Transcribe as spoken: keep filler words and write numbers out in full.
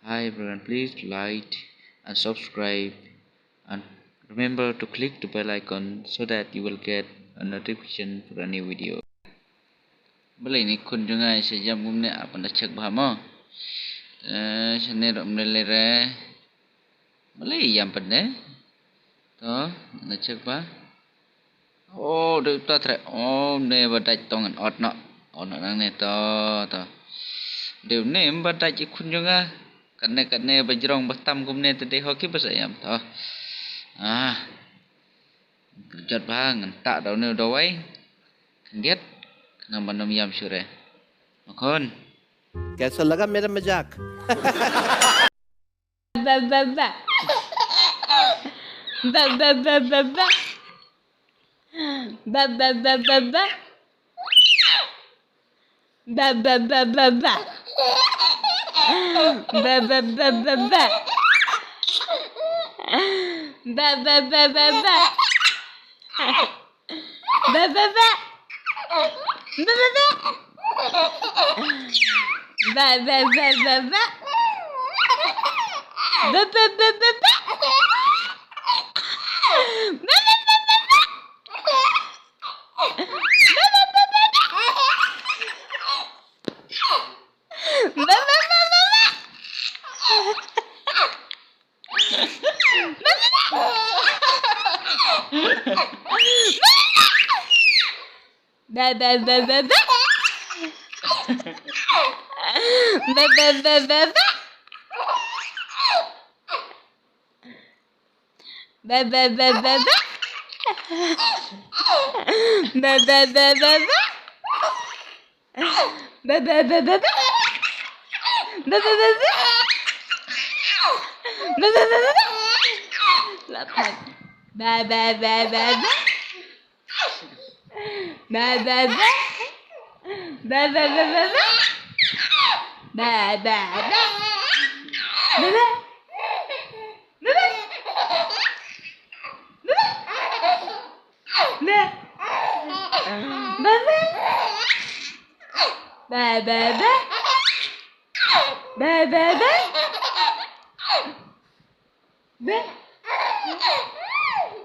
Hi everyone, please like and subscribe and remember to click the bell icon so that you will get a notification for a new video. Balei ni khun jong nga sha ïam kumne, ah, pynda check bha mo. Eh, shane ruh mne le re. Balei ïam pynda. To, na check bha. Oh, dei ta tre. Oh, ne ba dait tong an ot no. Ot no nang ne to, to. Dei ne ba dait i khun jong nga. Katne katne ba jrong ba tam kumne te dei hoki ba sa ïam to. Ah. Jot bha ngan ta dau ne dau wai. Khyndiat. Khnang ban ym ïam shuh re. Ma khun. कैसा लगा मेरा मजाक? Ba ba ba. Ba ba ba ba ba. Ba ba ba ba ba. Ba ba ba ba ba. Ba ba ba ba ba. Ba ba ba ba ba. Ba ba ba. Ba ba ba. Ba ba ba ba ba. Ba ba ba ba ba. Ba ba ba ba ba. Ba ba ba ba ba. Ba ba ba ba ba. Ba ba ba ba ba. Ba ba ba ba ba. Ba ba ba ba ba. Ba ba ba ba ba. Ba ba ba ba ba. Ba ba ba ba. Ba ba ba ba. Ba ba ba ba ba. Ba ba ba. Ba ba ba ba ba. Ba ba ba. Ba ba. Ba ba. Ba ba. Ba ba ba. Ba ba ba. Ba.